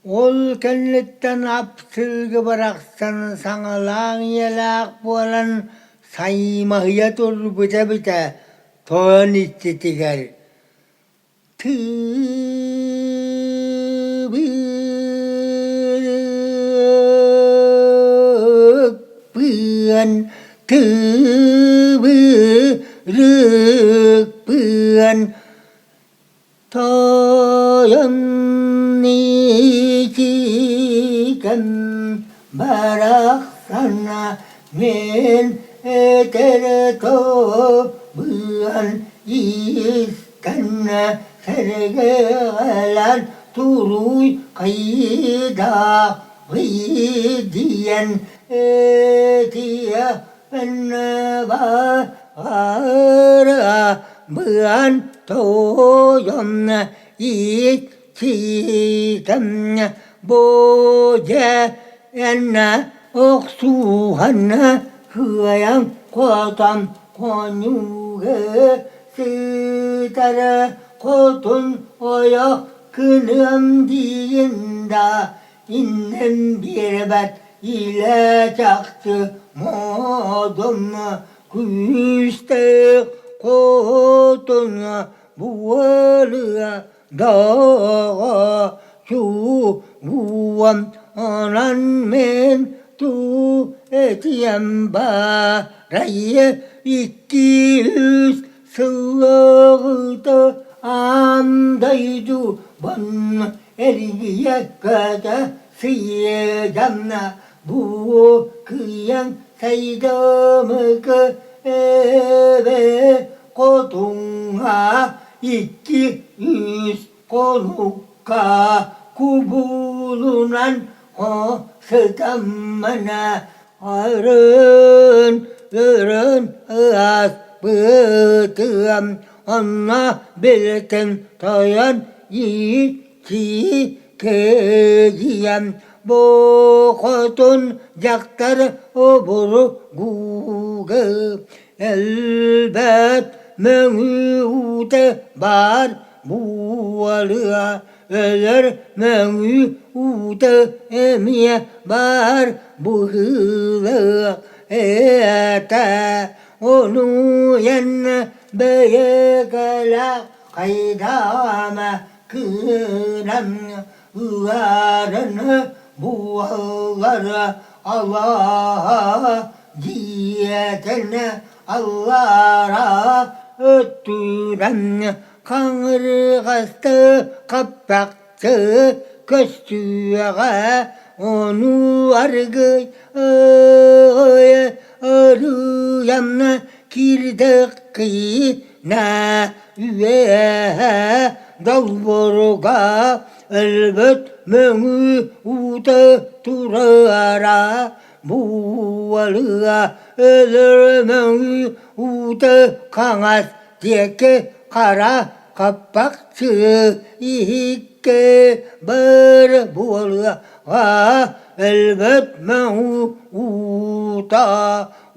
Ол кэнниттэн ап-сылгы барахсан саҥалаах ийэлээх буолан саймаһыйа турбута эбитэ, тойон иччитигэр Тыыбырык-пыан, тыыбырык-пыан, тойон иччикэм барахсана мин этэр тобуан истэннэ сэргэҕэлээн туруй хайда диэн этиэ баара быан тойон иччитэм бу дьэ эннэ охсуһан кыайан хотон хонууга сытар хотун ойох кыныам диин да иннин биэрбэт илэ чахчы модун күүстээх хотун буолуо Доҕо чугуом онон мин туу этиэм баарай 200 сыллааҕыта аан дойдубун эргийэ көтө сыйыгам бу кыйан сайдамыкы эбэ хотуҥҥа 200 хонукка кубулунан сытаммына арын өрөн ааспытыам онно билтин тойон иччи кэдийэн бу хотун дьахтар обургуга Элбэт мөҥүү уута баар буолуо, өлөр мөҥүү уута эмиэ баар быһыылаах этэ. Ону эн бэйэкэлээх хайдаама кыынан ыарын буоллар Аллаһа дьиэтин аллара өттүнэн хаҥырҕасты хаппахчы көстүөҕэ ону аргый арыйан киирдэххинэ үөһэ долборуга өлбөт мөҥүү уута турара буолуо өлөр мөҥүү уута хаҥас диэки хара хаппахчы иһиккэ баар буолуоҕа өлбөт мөҥүү уута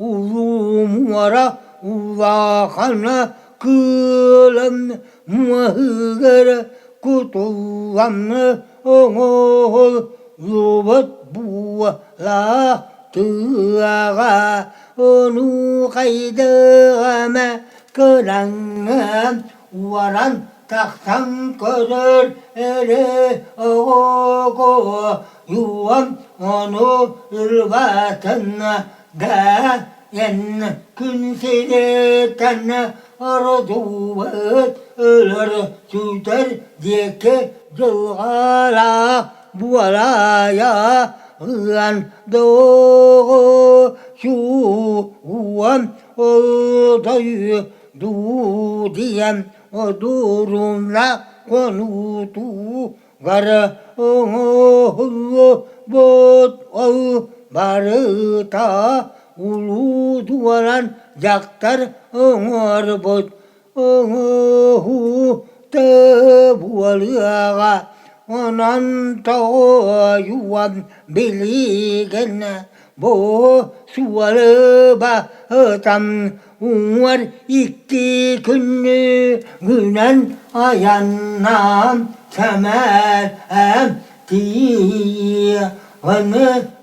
улуу муора улахана кыылын муоһугар кутуллан оҥоһуллубут буола тыаҕа ону хайдыама кыраҥҥа уоран тахсан көрөр эрэ оҕо юан ону ырбатын да эн күн сириттэн ордубут өлөр сүтэр диэки дьылҕалаах буолаайа ыан доҕоччугуом дуу диэн одуруна хонуутугар оҥоһуллубут ол барыта улуу дуолан дьахтар оҥорбут оҥоһуута буолуоҕа онон тоҕойуом билигин бу суолуба ытан уҥуор икки күннүгүнэн айаннаан сэмээр. Тиийэҕин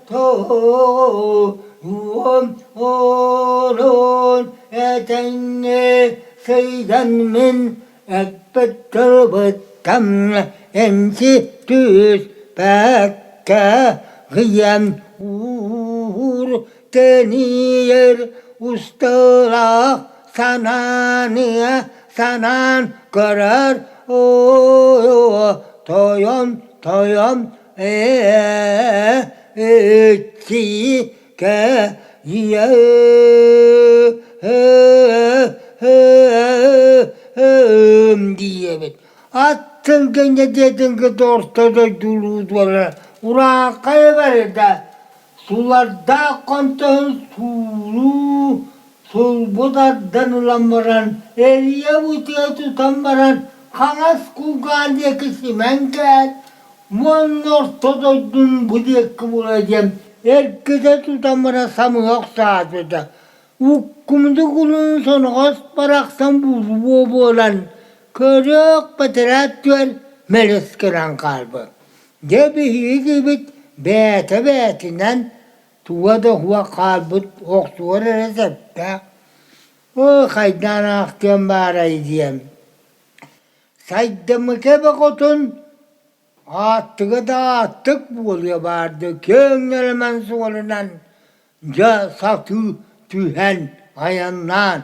тоҕуом олорон этэҥҥэ сыйдан мин эппит тылбыттан энчи түспэккэ гыйан уур тэнийэр усталаах санааныа санаан көрөр оо тойон тойон ээ иччиикэ диэбит ат сылгынньа диэтин кытта орто дойдулуу буолар урааххай барда Сулардаах хонтоһун суулуу сулбу тардан ылан баран, эрийэ бутуйа тутан баран, хаҥас кулгаан диэки симэн кээт, уонна орто дойдун бу диэки була диэн эргитэ тутан баран самыһа охсооччута. Уккумдук улун соноҕос барахсан булуо буолан, көрүөх бэтэрээт түөр мэлис гынан хаалбыт. Дьэ биһиги бэйэтэ бэйэтинэн туга да суох хаалбыт охсуор эрэ сөптөөх. Оо, хайдаан аахтыам баарай диэн. Сайдаммыта бөҕөтүн ааттыга да ааттык буолуо баарды киэҥ нэлэмэн суолунан дьэ сатыы түһэн айаннаан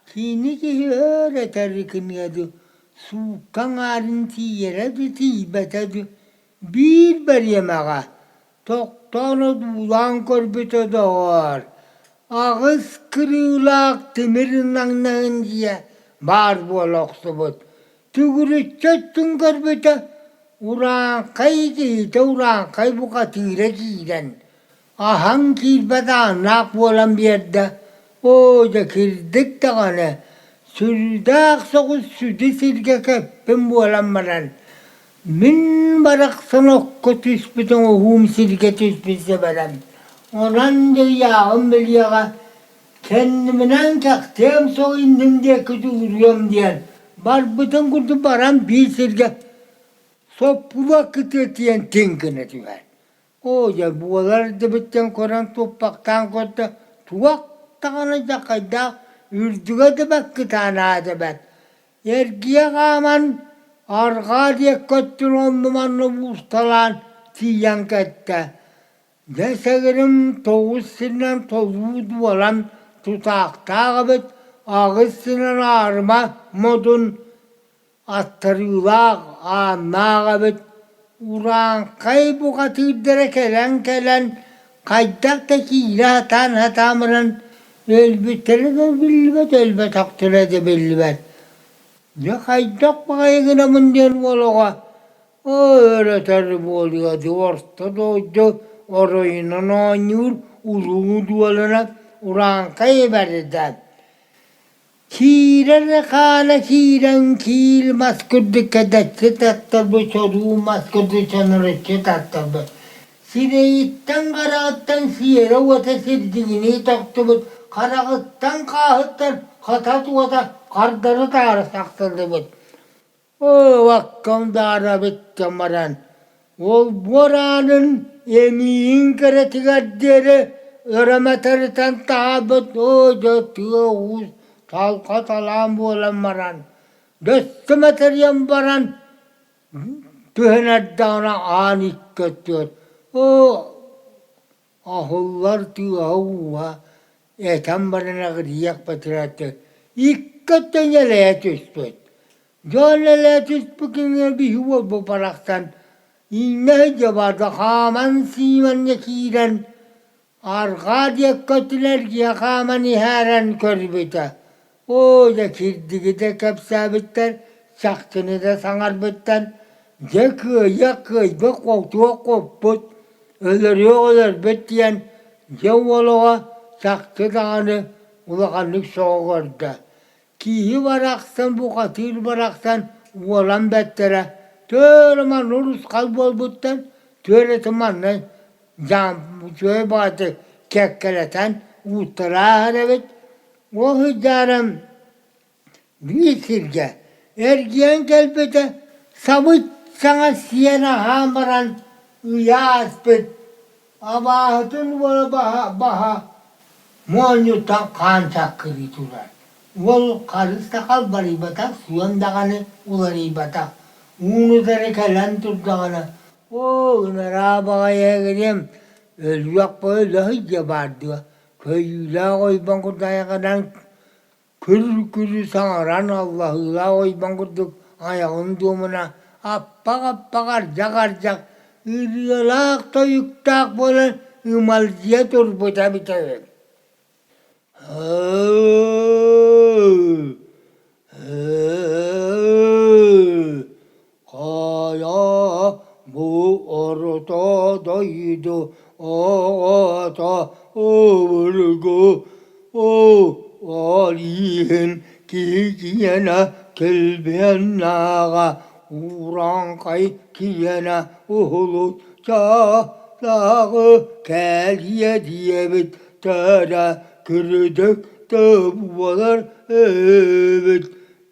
кини киһи өр этэр гыныа дуу, суукка аҥаарын тиийэрэ дуу, тиийбэтэ дуу, биир бэриэмэҕэ тохтоон одуулаан көрбүтэ доҕоор, аҕыс кырыылаах тимир наҥнаһын дьиэ баар буола охсубут. Түгүрүччү өттүн көрбүтэ, урааҥхай киһитэ урааҥхай бухатыыра киирэн, Аһаҥ киирбэт ааннаах буолан биэрдэ, оо дьэ кирдик даҕаны, сүрдээх соҕус сүдү сиргэ кэппин буолан баран, мин барахсан окко түспүт оҥоһуум сиргэ түспүт сэбэрэм, онон дьэ ыйааҕым билиэҕэ, кэннибинэн кэхтиэм суох инним диэки дьулуруом диэн, барбытын курдук баран биир сиргэ соппула кытыатыйан тиҥ гына түһэр. Оо дьэ, буолар дэбиттэн көрөн туппахтаан көрдө, туох даҕаны дьахайдаах үрдүгэ да бэрт кытаанаҕа да бэрт. Эргийэ хааман арҕаа диэки өттүн онну-манна уусталаан тиийэн кэттэ. Дьэ сэгэрим тоҕус сиринэн толуу дуолан тутаахтаах эбит, аҕыс сиринэн аарыма модун Аттарыылаах, ааннаах эбит, урааҥхай бухатыырдара кэлэн-кэлэн хайдах да киирэ сатаан-сатаан баран өлбүттэрэ да биллибэт, өлбөтөхтөрө да биллибэт. Дьэ хайдах баҕайы гынабын диэн уол оҕо оо өрөтөр буолуо дуу, орто дойду оройунан оонньуур улуу дуолана урааҥхай эбэрдэ. Киирэр хаана киирэн киил мас курдук кэдэччи таттарбыт, соруу мас курдук соноруччу таттарбыт. Сирэйиттэн хараҕыттан сиэрэ уота сирдиҥинии тохтубут, хараҕыттан хааһыттан хатат уота хардары таары сахсыллыбыт. Оо, даарабыттан баран, олбуор аанын эмиийин кэрэтигэр диэри өрө матарытан таһаарбыт оо дьэ тыа-уус талха талаан буолан баран, дөссө матарыйан баран түһэн эрдэҕинэ аан икки өттүгэр оо Аһыллар тыаһа-ууһа этэн баран аҕырыйах бэтэрээттэр икки өттө ньэлэйэ түспүт. Дьон нэлэйэ түспүт биһи уолбут барахсан иҥнэ сылдьа барда хааман-сиимэн киирэн арҕаа диэки өттүнэн эргийэ хааман иһээрэн көрбүтэ. Оо, дьэ кирдиги да кэпсээбиттэр, чахчыны да саҥарбыттар, дьэ кыайыах кыайбыт, хотуох хоппут, өлөрүөх өлөрбүт диэн дьэ уол оҕо чахчы даҕаны улаханнык сөҕө көрдө. Киһи барахсан, бухатыыр барахсан уолан бэттэрэ, төөрө манна урусхал буолбуттар, түөрэтэ манна дьаам үчүгэй баҕайытык кэккэлэтэн ууттара ааһар эбит. Ол сылдьаарам биир сиргэ эргийэн кэлбитэ сабыт саҥа сиэн аһаан баран. ыйааспыт абааһытын уола баһа баһа моонньуттан хаан саккырыы турар. Уол харыс да халбарыйбатах, суон даҕаны уларыйбатах. Ууну утары кэлэн турдаҕына, «Оо, ынараа баҕайы эгириэм, өлүөх өлө сылдьыа баар дуо, көйүүлээх ойбон курдук айаҕынан Күр-күр саҥаран аллаһыылаах ойбон курдук айаҕын дуомуна аппах-аппах ардьах-ардьах ырыалаах-тойуктаах буолан ымалдьыйа турбута эбитэ үһү. Хайа бу орто дойду оҕото обургу ол иһин киһи килбиэннээҕэ урааҥхай киэнэ уһулуччалааҕы кэлиэ диэбит тэрэ кырдьык да буолар эбит.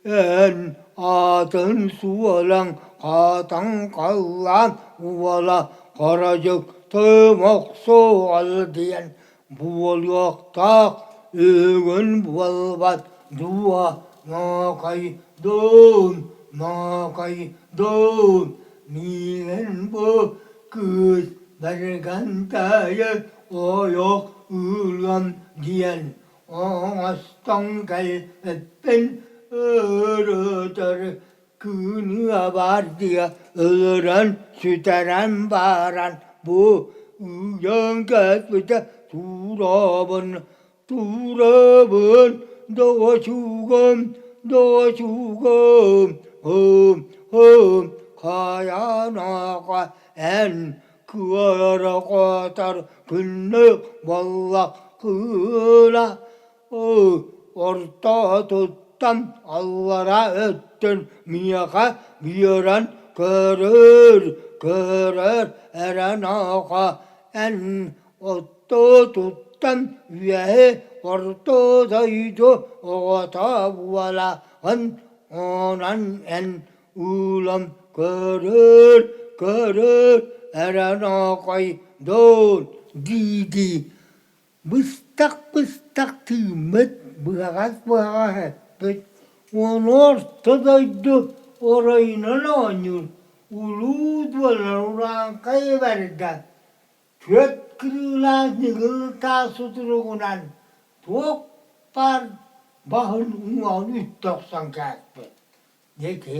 Эн аатын суолаҥ хаатаҥ халлаан уола Харадьык тымохсуол диэн буолуохтаах үһүгүн буолбат дуо Маакайдыын, Маакайдыын, миигин бу кыыс Бэргэнтэйи ойох ыырыам диэн Оҥостон кэлбиппин өр-өтөр кыыныа баардыйа өлөрөн сүтэрэн баран бу ыйан кэлбитэ туурабын туурабын доҕочугум доҕочугум һым һым хайанаҕа эн Кыайар-хотор күннүк буоллаххына, ортотуттан аллара өттүн миэхэ биэрэн көрөр, көрөр эрэ нохоо, эн ортотуттан үөһэ орто дойду оҕото буолаҕын, онон эн Уулам көрөр, көрөр эрэ ноокойдуун дии-дии быстах-быстах тыыммыт, быһаҕас-быһаҕас эппит, уону орто дойду оройунан оонньуур улуу дуоллар урааҥхай эбэрдэ түөрт кырыылаах ньыгыл таас сутуругунан туох баар баһын уҥуоҕун үттэ охсон кээспит. Дьэ ити.